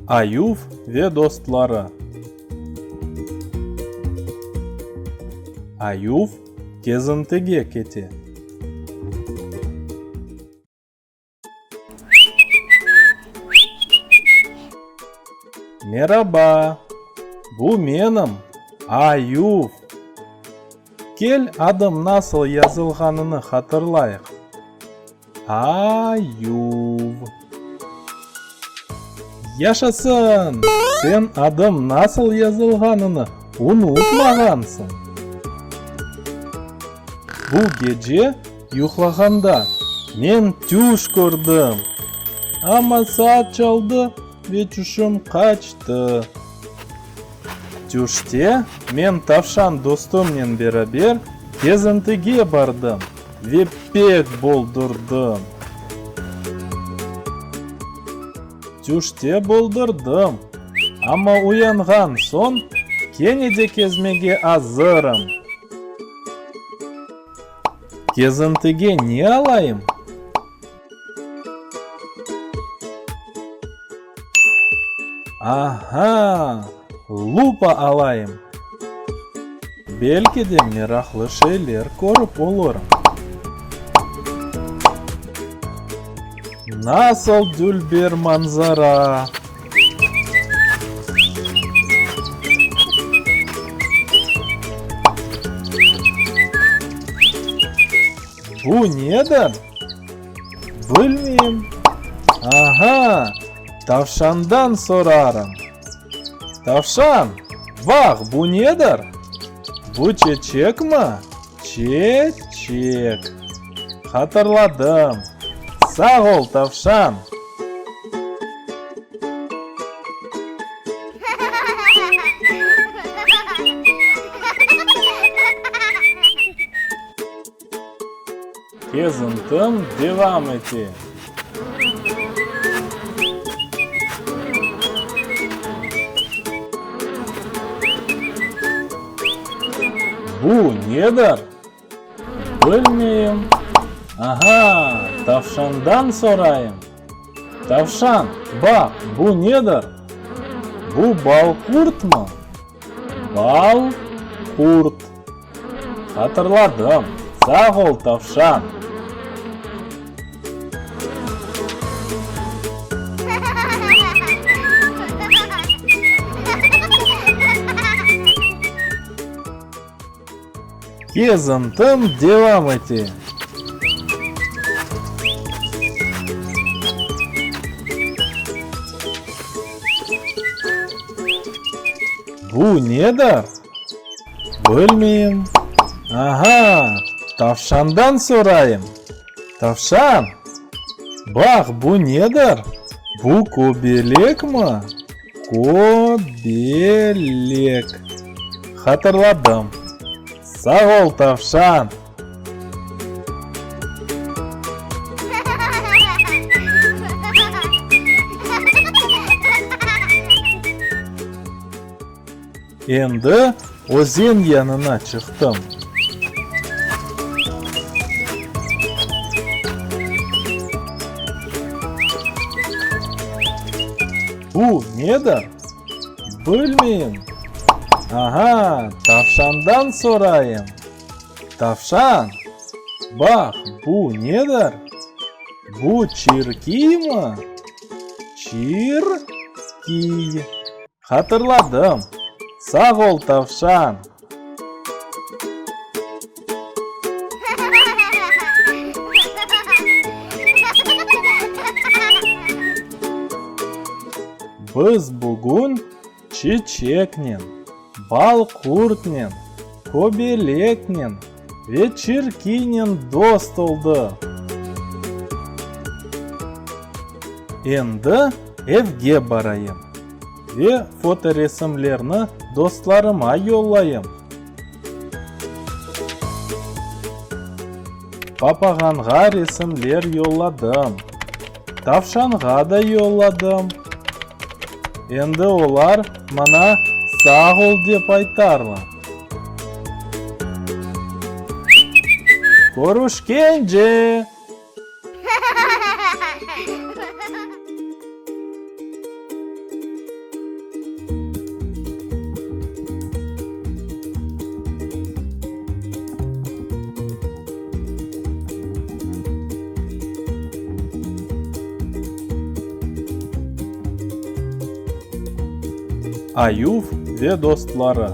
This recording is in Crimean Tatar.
Ayuv ve dostları. Ayuv kezintige kete. Meraba! Bu menim, Ayuv. Kel, adım nasıl yazılğanını hatırlayıq. Ayuv. Yaşasın! Sen adım nasıl yazılğanını unutmağansıñ. Bu gece yuqlağanda men tüş kördim. Amma saat çaldı ve tüşüm qaçtı. Tüşte men tavşan dostumnen beraber kezintige bardım ve pek boldurdım. Tüşte boldurdım, amma uyanğan soñ kene de kezmege azırım. Kezintige ne alayım? Aha, lupa alayım! Belki de meraqlı şeyler körip olurım. Nasıl dülber manzara! Bu nedir? Bilmeyim. Aha, tavşandan sorarım. Tavşan, baq, bu nedir? Bu çeçekmi? Çeçek. Hatırladım. Sağ ol, tavşan! Kezintim devam ete. Bu nedir? Bilmeyim. Aha, tavşandan sorayım. Tavşan, baq, bu nedir? Bu balqurtmı? Balqurt. Hatırladım. Sağ ol, tavşan. Kezintim devam ete. Bu nedir? Bilmeyim. Aha, tavşandan sorayım. Tavşan, baq, bu nedir? Bu köbelekmi? Köbelek. Hatırladım. Sağ ol, tavşan! Endi özen yanına çıqtım. Bu nedir? Bilmeyim. Aha, tavşandan sorayım. Tavşan, baq, bu nedir? Bu çirkiymi? Çirkiy. Hatırladım. Sağ ol, tavşan! Biz bugün çiçeknen, balqurtnen, köbeleknen ve çirkiynen dost oldıq. Endi evge barayım ve fotoresimlerni dostlarıma yollayım. Papağanğa resimler yolladım, tavşanğa da yolladım. Endi olar maña. Sağ ol dep aytarlar. Körüşkence! Ayuv ve dostları.